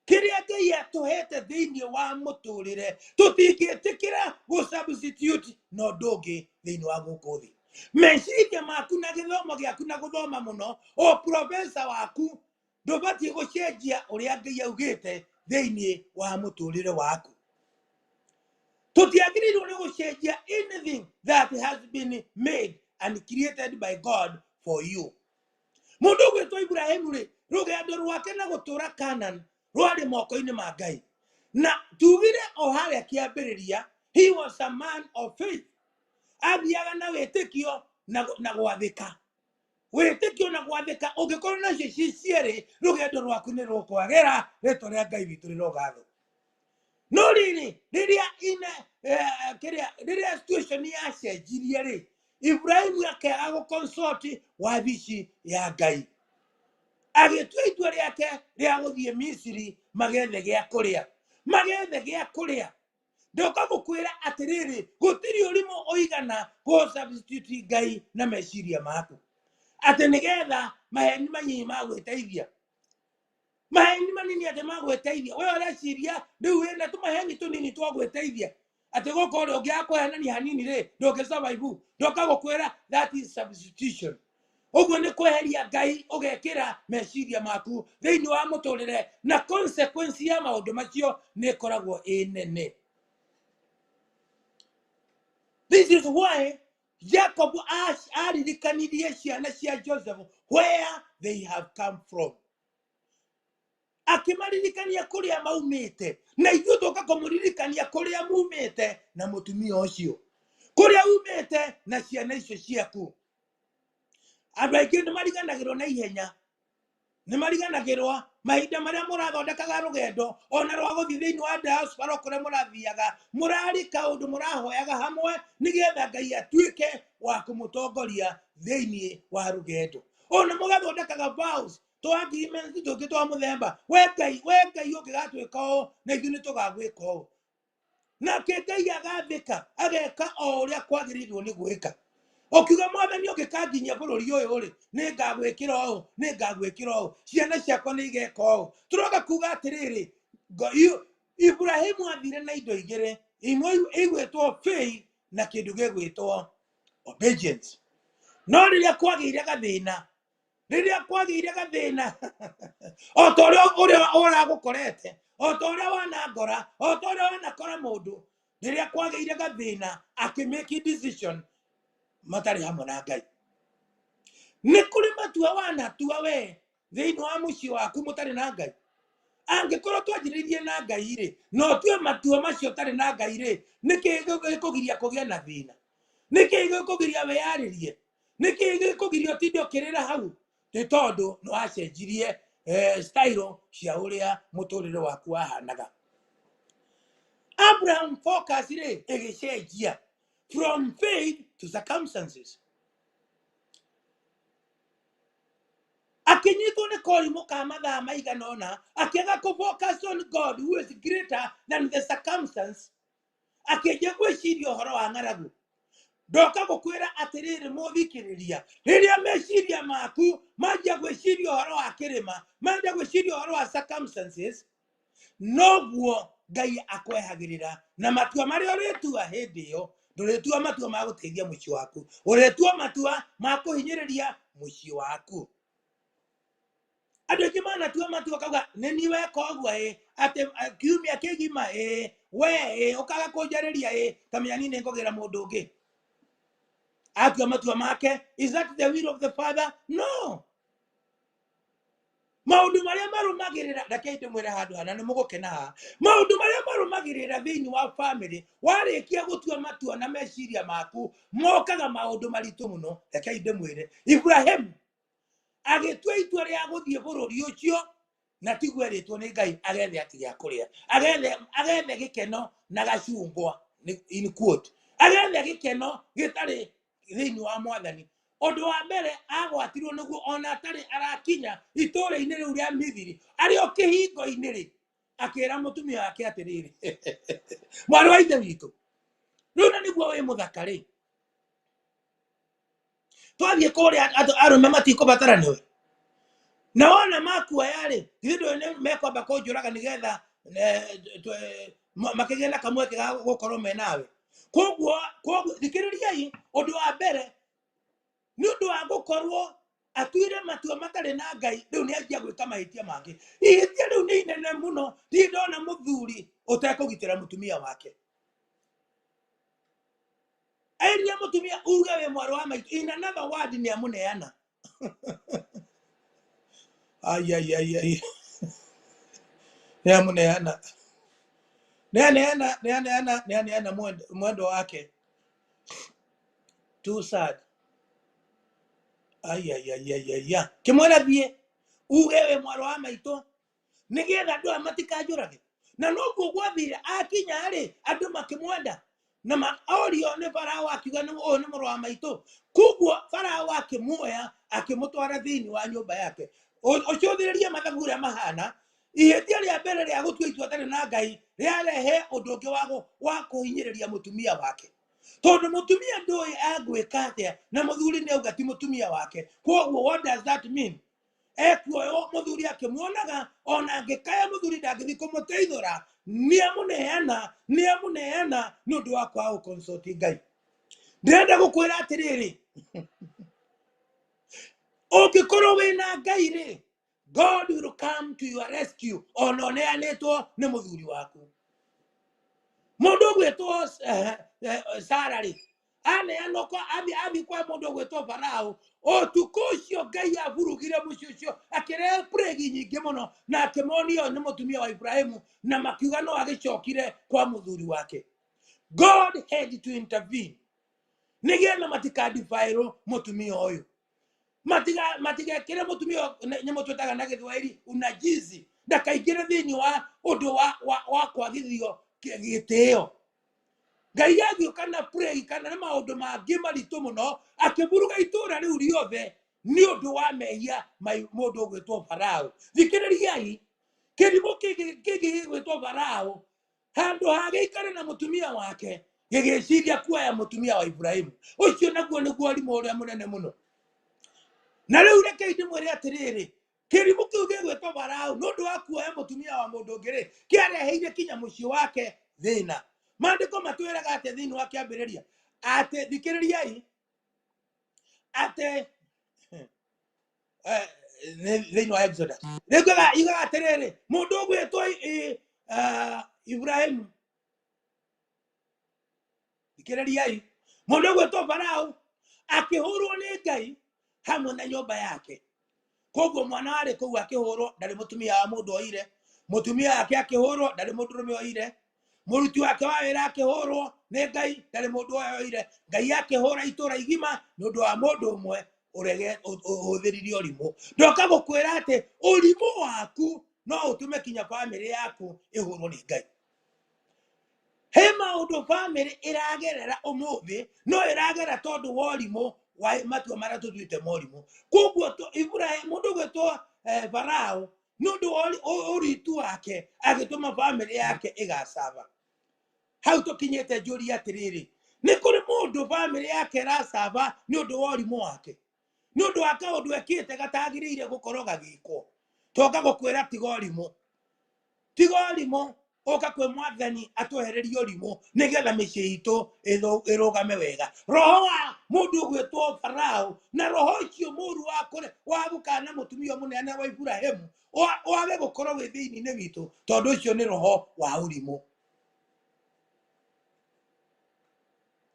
Kĩrĩa Ngai atũhete thĩinĩ wa mũtũrĩre tũtingĩtĩkĩra gũ substitute na ũndũ ũngĩ thĩinĩ wa gũkũ thĩ. Meciria maku na gĩthomo gĩaku na gũthoma mũno, o profesa waku, ndũbatiĩ gũcenjia ũrĩa Ngai augĩte thĩinĩ wa mũtũrĩre waku. Tũtiagĩrĩirwo nĩ gũcenjia anything that has been made and created by God for you. Mũndũ ũgwĩtwo Ibrahimu rĩ, rũgendo rwake na gũtũra Canaan rwarĩ moko-inĩ ma Ngai. Na tugire o harĩa kĩambĩrĩria, he was a man of faith. Athiaga na wĩtĩkio na gwathĩka. Wĩtĩkio na gwathĩka ũngĩkorwo nacio ci cierĩ, rũgendo rwaku nĩ rũkwagĩra. Rĩtwa rĩa Ngai witũ rĩrogathwo. No rĩrĩ, rĩrĩa ina kĩrĩa, rĩrĩa situation yacenjirie rĩ, Ibrahimu akĩaga gũconsult wabici ya Ngai, agĩtua itua rĩake rĩa gũthiĩ Misiri magethe gĩa kũrĩa, magethe gĩa kũrĩa. Ndoka gũkwĩra atĩrĩrĩ, gũtirĩ ũrimũ ũigana gũ substitute Ngai na meciria maku, atĩ nĩgetha maheni manini ma gwĩteithia, maheni manini atĩ ma gwĩteithia. We ũreciria rĩu wĩna tũmaheni tũnini twa gwĩteithia, atĩ gũkũ ũrĩa ũngĩaga kũhenania hanini rĩ, ndũngĩ survive. Ndoka gũkwĩra that is substitution. Ũguo nĩ kweheria Ngai ũgekĩra meciria maku thĩinĩ wa mũtũrĩre, na consequence ya maũndũ macio nĩ ĩkoragwo ĩ nene. This is why Jacob aririkanirie ciana cia Joseph where they have come from, akĩmaririkania kũrĩa maumĩte, na ithuĩ tũka kũmũririkania kũrĩa mumĩte na mũtumia ũcio, kũrĩa umĩte na ciana icio ciaku. Andũ aingĩ nĩ mariganagĩrwo na ihenya, nĩ mariganagĩrwo mahinda marĩa mũrathondekaga rũgendo ona rwa gũthiĩ thĩinĩ wa diaspora, kũrĩa mũrathiaga, mũrarĩ kaũndũ mũrahoyaga hamwe nĩgetha Ngai atuĩke wa kũmũtongoria thĩinĩ wa rũgendo. Ona mũgathondekaga vows, twa agreements tũngĩ twa mũthemba, we Ngai, we Ngai ũngĩgatuĩka ũũ na ithuĩ nĩ tũgagwĩka ũũ. Nake Ngai agathĩka, ageka o ũrĩa kwagĩrĩirwo nĩ gwĩka. Ũkiuga Mwathani ũngĩkanginyia bũrũri ũyũ rĩ, nĩ ngagwĩkĩra ũũ, nĩ ngagwĩkĩra ũũ, ciana ciakwa nĩ igeka ũũ. Tũroka kuga atĩrĩrĩ, Ibrahimu athire na indo igĩrĩ, imwe igwĩtwo faith na kĩndũ gĩgwĩtwo obedience. No rĩrĩa kwagĩire gathĩna, rĩrĩa kwagĩire gathĩna, o ta ũrĩa ũrĩa ũragũkorete, o ta ũrĩa wanangora, o ta ũrĩa wanakora mũndũ, rĩrĩa kwagĩire gathĩna, akĩmake decision matarĩ hamwe na Ngai. Nĩ kũrĩ matua wanatua we thĩinĩ wa mũciĩ waku mũtarĩ na Ngai. Angĩkorwo twanjĩrĩirie na Ngai rĩ, na ũtue matua macio ũtarĩ na Ngai rĩ, nĩkĩ gĩkũgiria kũgĩa na thĩna? Nĩkĩ gĩkũgiria wĩyarĩrie? Nĩkĩ gĩkũgiria ũtinde ũkĩrĩra hau? Nĩ tondũ nĩ wacenjirie style cia ũrĩa mũtũrĩre waku wahanaga. Abraham focus rĩ ĩgĩcenjia from faith to circumstances. Akinyitwo nĩ korimũ ka mathaa maigana ũna, akĩaga kũ focus on God who is greater than the circumstance, akĩanjia gwĩciria ũhoro wa ng'aragu. Ndoka gũkwĩra atĩrĩrĩ mũthikĩrĩria, rĩrĩa meciria maku manjia gwĩciria ũhoro wa kĩrĩma, manjia gwĩciria ũhoro wa circumstances, noguo Ngai akwehagĩrĩra na matua marĩa ũrĩtua hĩndĩ ĩyo. Ndũrĩtua matua ma gũteithia mũciĩ waku, ũrĩtua matua ma kũhinyĩrĩria mũciĩ waku. Andũ aingĩ manatua matua kauga nĩ niĩ weka ũguo ĩ, atĩ kiumia kĩgima ĩ, we ĩ, ũkaga kũnjarĩria ĩ, kamenya niĩ nĩngũgĩra mũndũ ũngĩ. Atua matua make, is that the will of the Father? No. Maũndũ marĩa marũmagĩrĩra, reke ndĩmwĩre handũ hana nĩ mũgũkena haha. Maũndũ marĩa marũmagĩrĩra thĩinĩ wa family, warĩkia gũtua matua na meciria maku, mokaga maũndũ maritũ mũno. Reke ndĩmwĩre, Ibrahim agĩtua itua rĩa gũthiĩ bũrũri ũcio, na tiguo erĩtwo nĩ Ngai agethe atĩ gĩa kũrĩa, agethe gĩkeno na gacungwa, in quote, agethe gĩkeno gĩtarĩ thĩinĩ wa Mwathani. Ũndũ wa mbere agwatirwo nĩguo ona atarĩ arakinya itũũra-inĩ rĩu rĩa Mithiri, arĩ o kĩhingo-inĩ rĩ, akĩra mũtumia wake atĩrĩrĩ, mwarĩ wa ithe witũ, rĩu na nĩguo wĩ mũthaka rĩ, twathiĩ kũrĩa andũ arũme matikũbatara nĩwe, na wona makuoya rĩ, githĩ ndũĩ nĩ mekwamba kũnjũraga nĩgetha makĩgĩe na kamweke ga gũkorwo me nawe. Koguo thikĩrĩriai, ũndũ wa mbere nĩ ũndũ wa gũkorwo atuire matua matarĩ na Ngai, rĩu nĩ anjia gwĩka mahĩtia mangĩ. Ihĩtia rĩu nĩ inene mũno, ndirĩ ndona mũthuri ũtekũgitĩra mũtumia wake. Erire mũtumia uge wĩ mwarĩ wa maitũ, in another word nĩ amũneana. Ai, ai, ai, ai. Nĩ amũneana. Nĩ aneana, nĩ aneana, nĩ aneana mwendwa wake. Too sad. Aiaiaiaia, kĩmwĩra thiĩ uge wĩ mwarĩ wa maitũ nĩgetha andũ aya matikanjũrage. Na noguo gwathire, akinya rĩ, andũ makĩmwenda na orio nĩ Farao, akiuga nĩ ũyũ nĩ mũrũ wa maitũ. Koguo Farao akĩmuoya akĩmũtwara thĩinĩ wa nyũmba yake. Ũcũthĩrĩrie mathabu ũrĩa mahana. Ihĩtia rĩa mbere rĩa gũtua itua atarĩ na Ngai rĩarehe ũndũ ũngĩ wa kũhinyĩrĩria mũtumia wake, tondũ mũtumia ndũĩ agwĩka atĩa, na mũthuri nĩ auga ti mũtumia wake. Koguo what does that mean? Ekuoywo mũthuri akĩmuonaga, ona angĩkaya mũthuri ndangĩthiĩ kũmũteithũra, nĩamũneana, nĩamũneana nĩ ũndũ wa kwaga gũconsult Ngai. Ndĩrenda gũkwĩra atĩrĩrĩ, ũngĩkorwo wĩna Ngai rĩ, God will come to your rescue ona ũneanĩtwo nĩ mũthuri waku. Mũndũ ũgwĩtwo Sara rĩ, aneanwo kwa athi kwa mũndũ ũgwĩtwo Farao. Ũtukũ ũcio Ngai aburugire mũciĩ ũcio, akĩrehe plague nyingĩ mũno, na akĩmonia ũyũ nĩ mũtumia wa Ibrahimu, na makiuga no agĩcokire kwa mũthuri wake. God had to intervene nĩgetha matikadifaĩrwo mũtumia ũyũ, matigekĩre mũtumia ũyũ nyamũ twĩtaga na Gĩthwaĩri unajizi, ndakaingĩre thĩinĩ wa ũndũ wa kwagithio gĩtĩo. Ngai agĩũka na plague kana na maũndũ mangĩ maritũ mũno, akĩburuga itũũra rĩu rĩothe nĩ ũndũ wa mehia ma mũndũ ũgwĩtwo Farao. Thikĩrĩriai, kĩrimũ kĩngĩ gĩgwĩtwo Farao, handũ ha gĩikare na mũtumia wake, gĩgĩciria kuoya mũtumia wa Ibrahimu. Ũcio naguo nĩguo ũrimũ ũrĩa mũnene mũno. Na rĩu rekei ndĩmwĩre atĩrĩrĩ, kĩrimũ kĩu gĩgwĩtwo Farao, nĩ ũndũ wa kuoya mũtumia wa mũndũ ũngĩ rĩ, kĩareheire kinya mũciĩ wake thĩna. Maandĩko matwĩraga atĩ thĩinĩ wa kĩambĩrĩria atĩ, thikĩrĩriai, atĩ thĩinĩ wa Exodus rĩugaga, yugaga atĩrĩrĩ, mũndũ ũgwĩtwo Ibrahimu, thikĩrĩriai, mũndũ ũgwĩtwo Farao akĩhũrwo nĩ Ngai hamwe na nyũmba yake. Koguo mwana warĩ kũu akĩhũrwo, ndarĩ mũtumia wa mũndũ oire, mũtumia wake akĩhũrwo, ndarĩ mũndũrũme oire, mũruti wake wa wĩra akĩhũrwo nĩ Ngai, ndarĩ mũndũ oire. Ngai akĩhũra itũũra igima nĩ ũndũ wa mũndũ ũmwe ũhũthĩrire ũrimũ. Ndoka gũkwĩra atĩ ũrimũ waku no ũtũme kinya bamĩrĩ yaku ĩhũrwo nĩ Ngai. He maũndũ bamĩrĩ ĩragerera ũmũthĩ, no ĩragera tondũ wa ũrimũ wa matua marĩa tũtuĩte morimũ. Koguo Ibrahim, mũndũ ũgwĩtwo Farao, nĩ ũndũ wa ũritu wake agĩtũma bamĩrĩ yake ĩgacaba. Hau tũkinyĩte njũria atĩrĩrĩ, nĩ kũrĩ mũndũ bamĩrĩ yake ĩracaba nĩ ũndũ wa ũrimũ wake, nĩ ũndũ wa kaũndũ ekĩte gatagĩrĩire gũkorwo gagĩkwo? Toka gũkwĩra tiga ũrimũ, tiga ũrimũ, ũka kwĩ Mwathani atwehererie ũrimũ nĩgetha mĩciĩ itũ ĩrũgame wega. Roho wa mũndũ ũgwĩtwo Farao na roho ũcio mũru wa gũkana mũtumia mũnene wa Ibrahimu wage gũkorwo wĩ thĩinĩ-inĩ witũ, tondũ ũcio nĩ roho wa ũrimũ.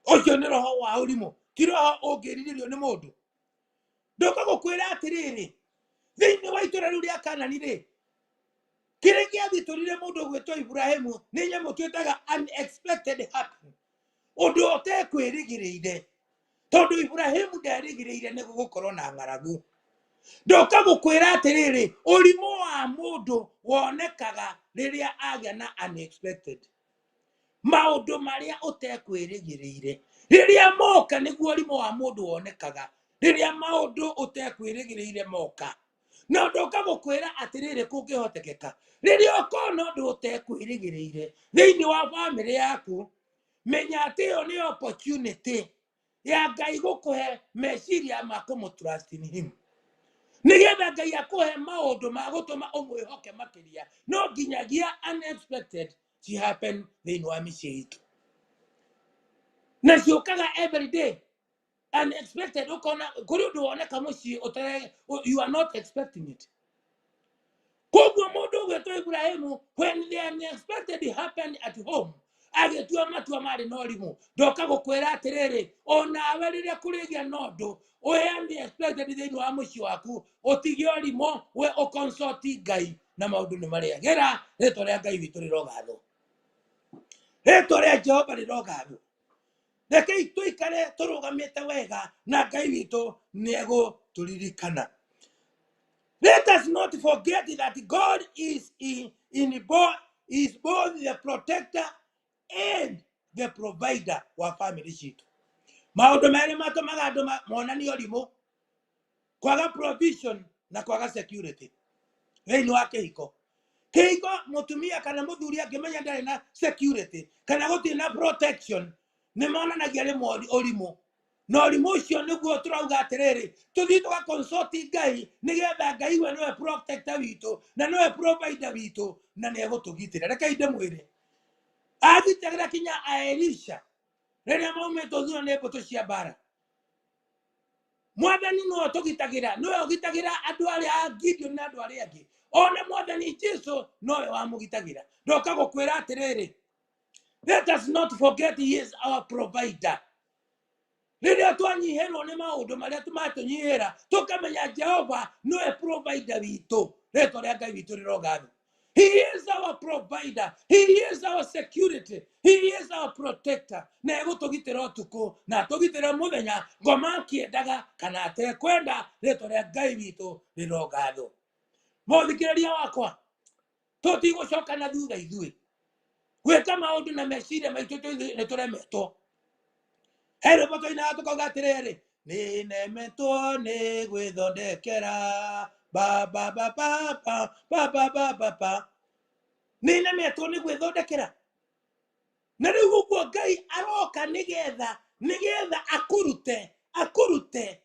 Ũcio nĩ roho wa ũrimũ, ti roho ũngĩrirĩrio nĩ mũndũ. Ndoka gũkwĩra atĩrĩrĩ, thĩinĩ wa itũũra rĩu rĩa Kanani rĩ, kĩrĩa gĩathitũrire mũndũ ũgwĩtwo Ibrahimu nĩ nyamũ twĩtaga unexpected happen, ũndũ ũtekwĩrĩgĩrĩire, tondũ Ibrahimu nderĩgĩrĩire nĩ gũgũkorwo na ng'aragu. Ndoka gũkwĩra atĩrĩrĩ, ũrimũ wa mũndũ wonekaga rĩrĩa agĩa na unexpected maũndũ marĩa ũtekwĩrĩgĩrĩire. Rĩrĩa moka nĩguo ũrimũ wa mũndũ wonekaga, rĩrĩa maũndũ ũtekwĩrĩgĩrĩire moka. Na ndoka gũkwĩra atĩrĩrĩ, kũngĩhotekeka rĩrĩa ũkona ũndũ ũtekwĩrĩgĩrĩire thĩinĩ wa bamĩrĩ yaku, menya atĩ ĩyo nĩ opportunity ya Ngai gũkũhe meciria ma kũmũ trust in him, nĩgetha Ngai akũhe maũndũ ma gũtũma ũmwĩhoke makĩria. No nginyagia unexpected ci happen thĩinĩ wa mĩciĩ itũ, na ciũkaga every day unexpected. Ũkona kũrĩ ũndũ woneka mũciĩ ũtare, you are not expecting it. Koguo mũndũ ũgwĩtwo Ibrahimu, when the unexpected happened at home, agĩtua matua marĩ na ũrimũ. Ndoka gũkwĩra atĩrĩrĩ, onawe rĩrĩa kũrĩgĩa na ũndũ ũyũ unexpected thĩinĩ wa mũciĩ waku, ũtige ũrimũ, we ũconsult Ngai na maũndũ nĩ marĩagĩra. Rĩtwa rĩa Ngai witũ rĩrogathwo, rĩtwa rĩa Jehova rĩrogathwo. Rekei tũikare tũrũgamĩte wega na Ngai witũ nĩ egũtũririkana. Let us not forget that God is in both, is both the protector and the provider wa family citũ. Maũndũ merĩ matũmaga andũ monanie ũrimũ, kwaga provision na kwaga security thĩinĩ wa kĩhiko. Kĩhiko mũtumia kana mũthuri angĩmenya ndarĩ na security kana gũtirĩ na protection, nĩ monanagia rĩmwe ũrimũ. Na ũrimũ ũcio nĩguo tũrauga atĩrĩrĩ, tũthiĩ tũgaconsult Ngai nĩgetha Ngai we nĩwe protector witũ na nĩwe provider witũ na nĩ egũtũgitĩra. Rekei ndĩmwĩre, agitagĩra kinya Elisha rĩrĩa maumĩtwo thutha nĩ mbũtũ cia mbara. Mwathani nĩwe ũtũgitagĩra, nĩwe ũgitagĩra andũ arĩa a Gideon na andũ arĩa angĩ. Ona Mwathani Jesu nowe wamũgitagĩra. Ndoka gũkwĩra atĩrĩrĩ, let us not forget he is our provider. Rĩrĩa twanyihĩrwo nĩ maũndũ marĩa matũnyihĩra, tũkamenya Jehova nĩwe provider witũ. Rĩtwa rĩa Ngai witũ rĩrogathwo. He is our provider. He is our security. He is our protector. Na egũtũgitĩra ũtukũ na atũgitĩre mũthenya, ngoma akĩendaga kana atekwenda, rĩtwa rĩa Ngai witũ rĩrogathwo. Mũthikĩrĩria wakwa, tũtigũcoka na thutha ithuĩ. Gwĩka maũndũ na meciria maitũ nĩ tũremetwo. He rwĩmbo tũinaga tũkauga atĩrĩrĩ, nĩ nemetwo nĩ gwĩthondekera ba ba ba ba ba ba ba ba ba ba. Nĩ nemetwo nĩ gwĩthondekera. Na rĩu ũguo Ngai aroka nĩgetha akũrute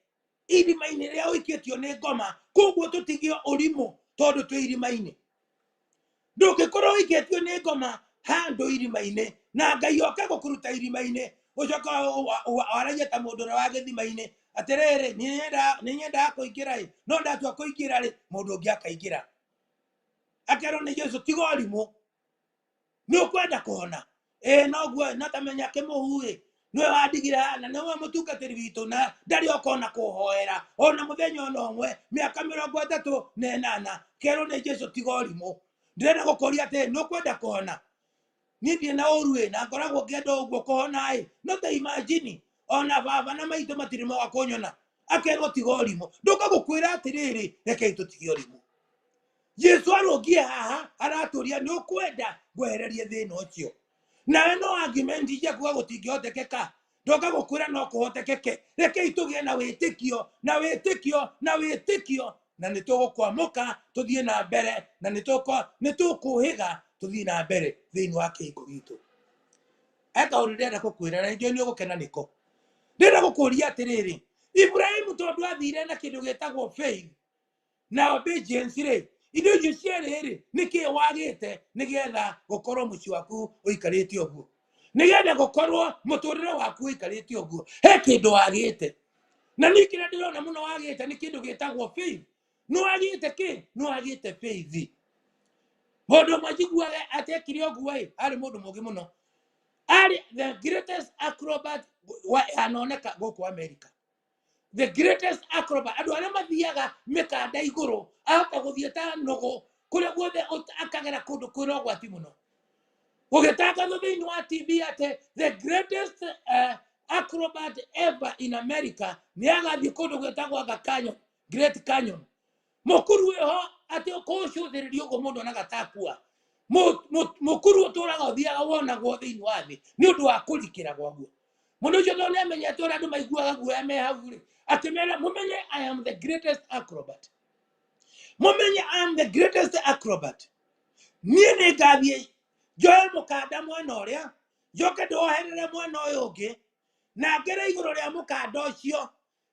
irima-inĩ rĩrĩa ũikĩtio nĩ ngoma. Koguo tũtige ũrimũ tondũ twĩ irima-inĩ. Ndũngĩkorwo ũikĩtio nĩ ngoma handũ irima-inĩ na Ngai oke gũkũruta irima-inĩ, ũcoke waragie ta mũndũ ũrĩa wa gĩthima-inĩ atĩrĩrĩ, nĩ nyendaga kũingĩra ĩ, no ndatua kũingĩra rĩ, mũndũ ũngĩ akaingĩra. Akerwo nĩ Jesũ, tiga ũrimũ, nĩ ũkwenda kũhona? Ĩ, noguo, no tamenya kĩmũhu ĩ, nĩwe wandigire haha na nĩwe mũtungatĩri witũ na ndarĩ oka ona kũhoera ona mũthenya ona ũmwe mĩaka mĩrongo ĩtatũ na ĩnana. Kerwo nĩ Jesũ, tiga ũrimũ. Ndĩrenda gũkũria atĩrĩ, nĩ ũkwenda kũhona? Niĩ ndirĩ na ũru ĩ, na ngoragwo ngĩenda ũguo kũhona ĩ, no ta imagine ona baba na maitũ matirĩ moka kũnyona. Akerwo tiga ũrimũ. Ndoka gũkwĩra atĩrĩrĩ, rekei tũtige ũrimũ. Jesũ arũngie haha aratũria nĩ ũkwenda ngwehererie thĩna ũcio. Nawe no argument cia kuga gũtingĩhotekeka. Ndoka gũkwĩra no kũhotekeke. Rekei tũgĩe na wĩtĩkio, na wĩtĩkio, na wĩtĩkio, na nĩ tũgũkwamũka tũthiĩ na mbere, na nĩ tũkũhĩga tũthiĩ na mbere thĩinĩ wa kĩhiko gitũ. He kaũndũ ndĩrenda gũkwĩra na nĩnjũĩ nĩ ũgũkena nĩko. Ndĩrenda gũkũria atĩrĩrĩ, Ibrahimu tondũ athire na kĩndũ gĩtagwo faith na obedience rĩ, indo icio cierĩ rĩ, nĩkĩ wagĩte nĩgetha gũkorwo mũciĩ waku ũikarĩte ũguo, nĩgetha gũkorwo mũtũrĩre waku ũikarĩte ũguo? He kĩndũ wagĩte. Na niĩ kĩrĩa ndĩrona mũno wagĩte nĩ kĩndũ gĩtagwo faith. Nĩ wagĩte kĩ? Nĩ wagĩte faith. Mũndũ ũmwe njiguaga atĩ ekire ũguo ĩ, arĩ mũndũ mũũgĩ mũno, arĩ the greatest acrobat yanoneka gũkũ America. The greatest acrobat, andũ arĩa mathiaga mĩkanda igũrũ, ahota gũthiĩ ta nũgũ kũrĩa guothe akagera kũndũ kwĩna ũgwati mũno. Gũgĩtangathwo thĩinĩ wa TV atĩ the greatest acrobat ever in America nĩ agathiĩ kũndũ gwĩtagwo Aga Canyon, Great Canyon. Mũkuru wĩho atĩ kũũcũthĩrĩria ũguo mũndũ onaga ta akua. Mũkuru ũtũraga ũthiaga wonagwo thĩinĩ wa thĩ nĩ ũndũ wa kũrikĩra gwaguo. Mũndũ ũcio tondũ nĩamenyete ũrĩa andũ maiguaga guoya me hau rĩ, akĩmera, mũmenye I am the greatest acrobat. Mũmenye I am the greatest acrobat. Niĩ nĩ ngathiĩ njoe mũkanda mwena ũrĩa, njoke ndĩwoherere mwena ũyũ ũngĩ, na ngere igũrũ rĩa mũkanda ũcio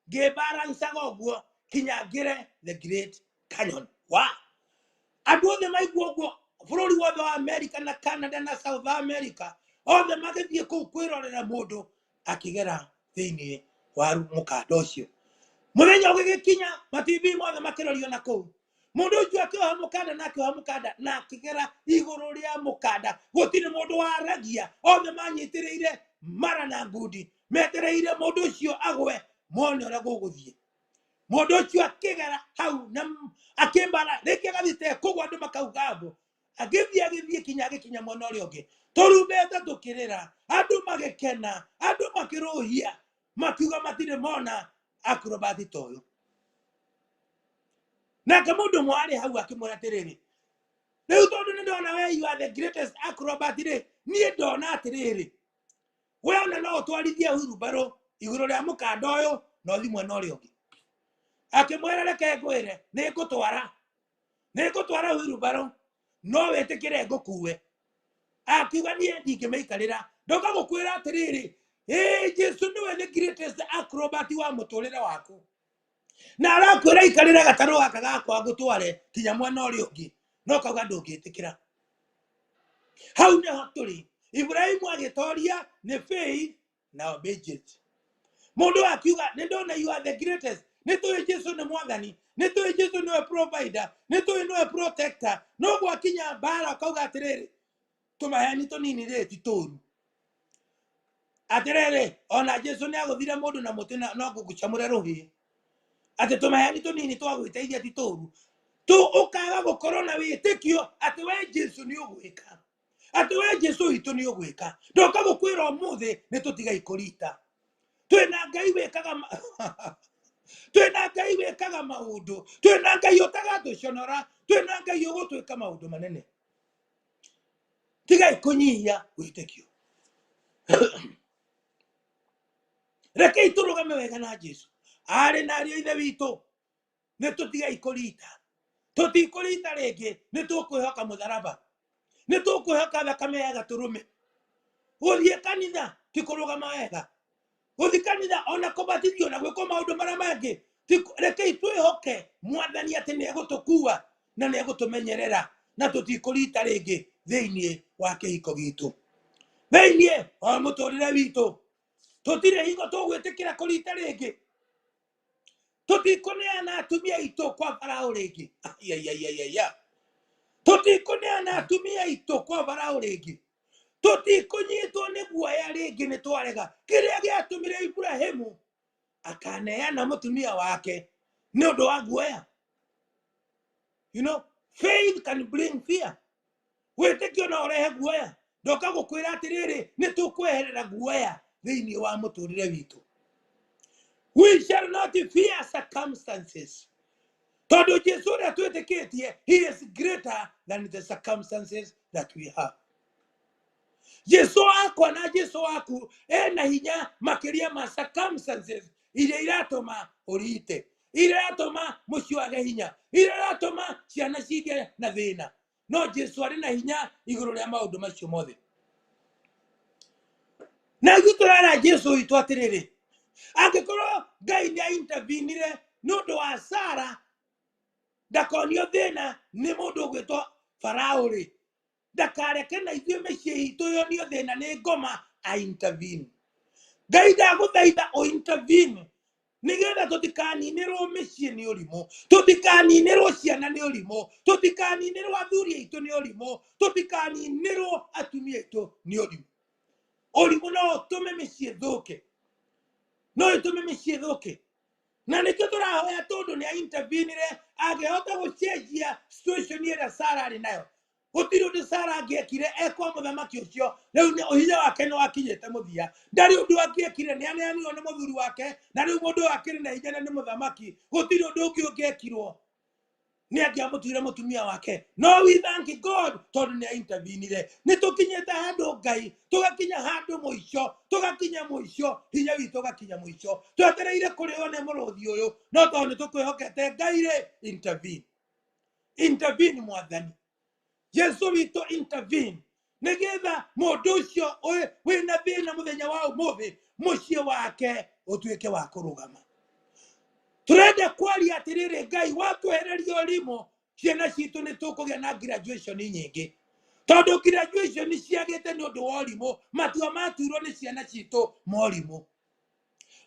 ngĩbarancaga ũguo kinya ngĩre the Great Canyon. Wa andũ othe maigua ũguo, bũrũri wothe wa America na Canada na South America othe magĩthiĩ kũu kwĩrorera mũndũ akĩgera thĩinĩ wa mũkanda ũcio. Mũthenya ũgĩgĩkinya, ma TV mothe makĩrorio na kũu. Mũndũ ũcio akĩoha mũkanda na akĩoha mũkanda na akĩgera igũrũ rĩa mũkanda. Gũtirĩ mũndũ waragia, othe manyitĩrĩire mara na ngundi, metereire mũndũ ũcio agwe mone ũrĩa gũgũthiĩ. Mũndũ ũcio akĩgera hau na akĩmbara, rĩngĩ agathiĩ tekũgwa, andũ makauga mbu. Agĩthiĩ agĩthiĩ kinya agĩkinya mwena ũrĩa ũngĩ. Tũrumbeta tũkĩrĩra, andũ magĩkena, andũ makĩrũhia, makiuga matirĩ mona acrobat ta ũyũ. Nake mũndũ ũmwe arĩ hau akĩmwĩra atĩrĩrĩ, rĩu tondũ nĩ ndona we you are the greatest acrobat rĩ, niĩ ndona atĩrĩrĩ, we ona no ũtwarithie hurumbarũ igũrũ rĩa mũkanda ũyũ na ũthiĩ mwena ũrĩa ũngĩ. Akĩmwĩra reke ngwĩre, nĩ ngũtwara, nĩ ngũtwara hurumbarũ, no wĩtĩkĩre ngũkue. Akiuga niĩ ndingĩmĩikarĩra. Ndoka gũkwĩra atĩrĩrĩ, ĩĩ Jesu nĩwe the greatest acrobat wa mũtũrĩre waku, na arakwĩra ikarĩra gatarũ gaka gakwa ngũtware kinya mwena ũrĩa ũngĩ, no kauga ndũngĩtĩkĩra. Hau nĩho tũrĩ. Ibrahimu agĩtoria nĩ faith na obedience. Mũndũ akiuga nĩ ndona you are the greatest, nĩ tũĩ Jesu nĩ mwathani, nĩ tũĩ Jesu nĩwe provider, nĩ tũĩ nĩwe protector, no gwakinya mbara ũkauga atĩrĩrĩ, tũmaheni tũnini rĩ ti tũru. Atĩrĩrĩ, ona Jesu nĩ agũthire mũndũ na mũtĩ no ngũgũcamũre rũhĩ, atĩ tũmaheni tũnini twa gwĩteithia ti tũru. Tu ũkaga gũkorwo na wĩtĩkio atĩ we Jesu nĩ ũgwĩka, atĩ we Jesu witũ nĩ ũgwĩka. Ndoka gũkwĩra ũmũthĩ nĩ tũtigai kũrita. Twĩna Ngai wĩkaga twĩna Ngai wĩkaga maũndũ, twĩna Ngai ũtagatũconora, twĩna Ngai ũgũtwĩka maũndũ manene. Tigai kũnyihia wĩtĩkio. Rekei tũrũgame wega na Jesu. Arĩ na ariũ a Ithe witũ, nĩ tũtigai kũrita. Tũtikũrita rĩngĩ, nĩ tũkwĩhoka mũtharaba, nĩ tũkwĩhoka thakame ya gatũrũme. Gũthiĩ kanitha ti kũrũgama wega, gũthiĩ kanitha ona kũbatithio na gwĩkwo maũndũ marĩa mangĩ, rekei twĩhoke mwathani atĩ nĩ egũtũkua na nĩ egũtũmenyerera, na tũtikũrita rĩngĩ thĩinĩ wa kĩhiko gitũ, thĩinĩ wa mũtũrĩre witũ. Tũtirĩ hingo tũgwĩtĩkĩra kũrita rĩngĩ. Tũtikũneana atumia aitũ kwa Farao rĩngĩ. Aiaiaiaia. Tũtikũneana atumia aitũ kwa Farao rĩngĩ. Tũtikũnyitwo nĩ guoya rĩngĩ, nĩ twarega. Kĩrĩa gĩatũmire Ibrahimu akaneana mũtumia wake nĩ ũndũ wa guoya. Faith can bring fear. Wĩtĩkio no ũrehe guoya. Ndoka gũkwĩra atĩrĩrĩ, nĩ tũkweherera guoya thĩinĩ wa mũtũrĩre witũ. We shall not fear circumstances. Tondũ Jesu ũrĩa twĩtĩkĩtie, he is greater than the circumstances that we have. Jesu wakwa na Jesu waku ena hinya makĩria ma circumstances iria iratũma ũrite, iria iratũma mũciĩ wage hinya, iria iratũma ciana cigĩe na thĩna. No Jesu arĩ na hinya igũrũ rĩa maũndũ macio mothe. Na ithuĩ tũrera Jesu witũ atĩrĩrĩ, angĩkorwo Ngai nĩ intervenire nĩ ũndũ wa Sara ndakonio thĩna nĩ mũndũ ũgwĩtwo Farao rĩ, ndakareke na ithuĩ mĩciĩ itũ yonio thĩna nĩ ngoma, a intervene. Ngai ndagũthaitha ũ intervene nĩgetha tũtikaninĩrwo mĩciĩ nĩ ũrimũ, tũtikaninĩrwo ciana nĩ ũrimũ, tũtikaninĩrwo athuri aitũ nĩ ũrimũ, tũtikaninĩrwo atumia aitũ nĩ ũrimũ. Ũrimũ no ũtũme mĩciĩ ĩthũke, no ĩtũme mĩciĩ ĩthũke. Na nĩkĩo tũrahoya tondũ nĩ intervenire angĩhota gũcenjia situation ĩrĩa Sara arĩ nayo. Gũtirĩ ũndũ Sara angĩekire ekwa mũthamaki ũcio, rĩu nĩ hinya wake nĩ wakinyĩte mũthia. Ndarĩ ũndũ angĩekire, nĩ aneanirwo nĩ mũthuri wake, na rĩu mũndũ ũyũ akĩrĩ na hinya na nĩ mũthamaki. Gũtirĩ ũndũ ũngĩ ũngĩekirwo, nĩ angĩamũtuire mũtumia wake. No we thank God tondũ nĩ intervenire. Nĩ tũkinyĩte handũ Ngai, tũgakinya handũ mũico, tũgakinya mũico, hinya witũ ũgakinya mũico. Twetereire kũrĩo nĩ mũrũthi ũyũ, no tondũ nĩ tũkwĩhokete Ngai rĩ, intervene. Intervene mwathani. Jesu witũ intervene. Nĩgetha mũndũ ũcio wĩna thĩna mũthenya wa ũmũthĩ, mũciĩ wake ũtuĩke wa kũrũgama. Tũrenda kwaria atĩrĩrĩ, Ngai watwehereria ũrimũ, ciana citũ nĩ tũkũgĩa na graduation nyingĩ. Tondũ graduation ciagĩte nĩ ũndũ wa ũrimũ, matua matuirwo nĩ ciana citũ ma ũrimũ.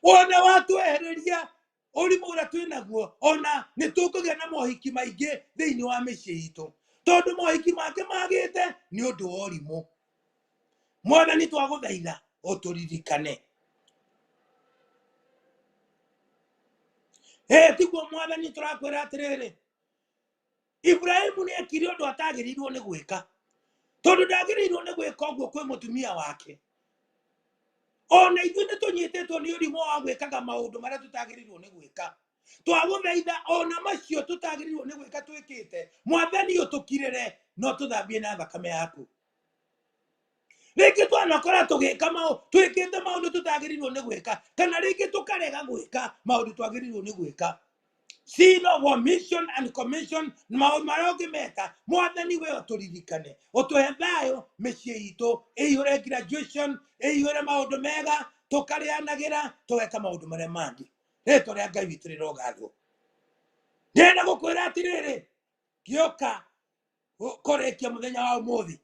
Wona watwehereria ũrimũ ũrĩa twĩ naguo, ona nĩ tũkũgĩa na mohiki maingĩ thĩinĩ wa mĩciĩ itũ. Tondũ mohiki make magĩte nĩ ũndũ wa ũrimũ. Mwathani twagũthaitha ũtũririkane. Tiguo mwathani tũrakwĩra atĩrĩrĩ, Ibrahimu nĩ ekire ũndũ atagĩrĩirwo nĩ gwĩka, tondũ ndagĩrĩirwo nĩ gwĩka ũguo kwĩ mũtumia wake. Ona ithuĩ nĩ tũnyitĩtwo nĩ ũrimũ wa gwĩkaga maũndũ marĩa tũtagĩrĩirwo nĩ gwĩka. Twagũthaitha ona macio tũtagĩrĩirwo nĩ gwĩka twĩkĩte, Mwathani ũtũkirĩre no tũthambie na thakame yaku. Rĩngĩ twanakora tũgĩka twĩkĩte maũndũ tũtagĩrĩirwo nĩ gwĩka, kana rĩngĩ tũkarega gwĩka maũndũ twagĩrĩirwo nĩ gwĩka, sin of omission and commission, maũndũ marĩa ũngĩmeta. Mwathani, we ũtũririkane, ũtũhe thayũ, mĩciĩ itũ ĩihũre graduation, ĩihũre maũndũ mega, tũkarĩanagĩra, tũgeka maũndũ marĩa mangĩ. Rĩtwa rĩa Ngai witũ rĩrogathwo. Ndĩrenda gũkwĩra atĩrĩrĩ, ngĩũka kũrĩkia mũthenya wa ũmũthĩ,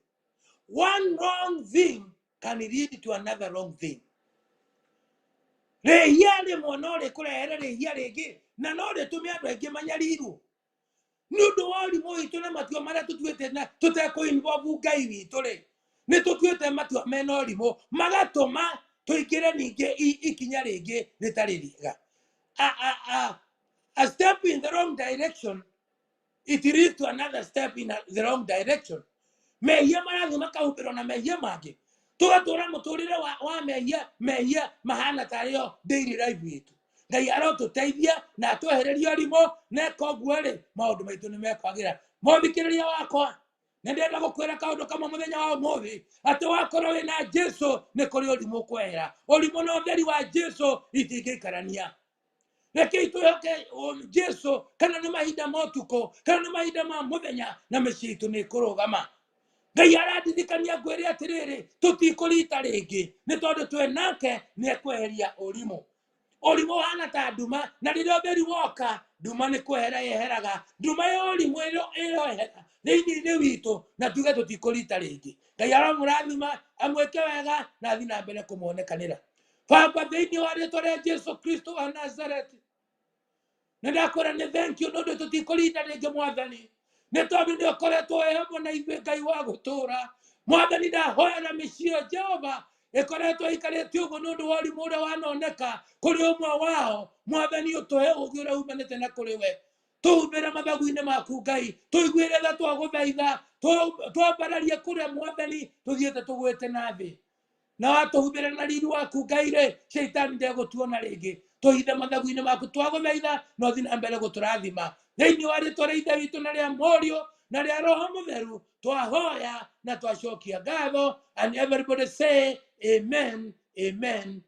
one wrong thing can lead to another wrong thing. Rĩhia rĩmwe no rĩkũrehere rĩhia rĩngĩ, na no rĩtũme andũ aingĩ manyarirwo nĩ ũndũ wa ũrimũ witũ na matua marĩa tũtuĩte na tũtekũ involve Ngai witũ rĩ. Nĩ tũtuĩte matua mena ũrimũ, magatũma tũingĩre ningĩ ikinya rĩngĩ rĩtarĩ rĩega. A step in the wrong direction, it leads to another step in the wrong direction. Mehia marathiĩ makahumbĩrwo na mehia mangĩ, tũgatũra mũtũrĩre wa mehia, mehia mahana tarĩo daily life itũ. Ngai arotũteithia na atwehererie ũrimũ, na eka ũguo rĩ, maũndũ maitũ nĩ mekwagĩra. Mũthikĩrĩria wakwa, nĩ ndĩrenda gũkwĩra kaũndũ kamwe mũthenya wa ũmũthĩ, atĩ wakorwo wĩna Jesu nĩ kũrĩ ũrimũ kwehera. Ũrimũ na ũtheri wa Jesu itingĩikarania. Rekei twĩhoke Jesu, kana nĩ mahinda ma ũtukũ, kana nĩ mahinda ma mũthenya, na mĩciĩ itũ nĩ ĩkũrũgama. Ngai arandirikania ngwĩre atĩrĩrĩ, tũtikũrita rĩngĩ, nĩ tondũ twĩ nake. Nĩ ekweheria ũrimũ. Ũrimũ ũhana ta nduma, na rĩrĩa ũtheri woka, nduma nĩ kwehera yeheraga. Nduma ya ũrimũ ĩrohera thĩinĩ-inĩ witũ, na tuge tũtikũrita rĩngĩ. Ngai aromũrathima, amwĩke wega, na athiĩ na mbere kũmuonekanĩra. Baba, thĩinĩ wa rĩtwa rĩa Jesu Kristo wa Nazareti, nĩ ndakwĩra nĩ thank you nĩ ũndũ tũtikũrinda rĩngĩ, Mwathani, nĩ tondũ nĩ ũkoretwo wĩ hamwe na ithuĩ, Ngai wa gũtũũra. Mwathani, ndahoera mĩciĩ ĩyo, Jehova, ĩkoretwo ĩikarĩte ũguo nĩ ũndũ wa ũrimũ ũrĩa wanoneka kũrĩ ũmwe wao. Mwathani, ũtũhe ũũgĩ ũrĩa umanĩte na kũrĩ we, tũhumbĩre mathagu-inĩ maku. Ngai, tũiguĩre tha, twagũthaitha, twambararie kũrĩa, Mwathani, tũthiĩte tũgwĩte na thĩ, na watũhumbĩra na riri waku, Ngai rĩ, caitani ndegũtuona rĩngĩ. Tũhithe mathagu-inĩ maku, twagũthaitha, na ũthiĩ na mbere gũtũrathima. Thĩinĩ wa rĩtwa rĩa Ithe witũ na rĩa Mũriũ na rĩa Roho Mũtheru twahoya na twacokia ngatho. And everybody say amen, amen.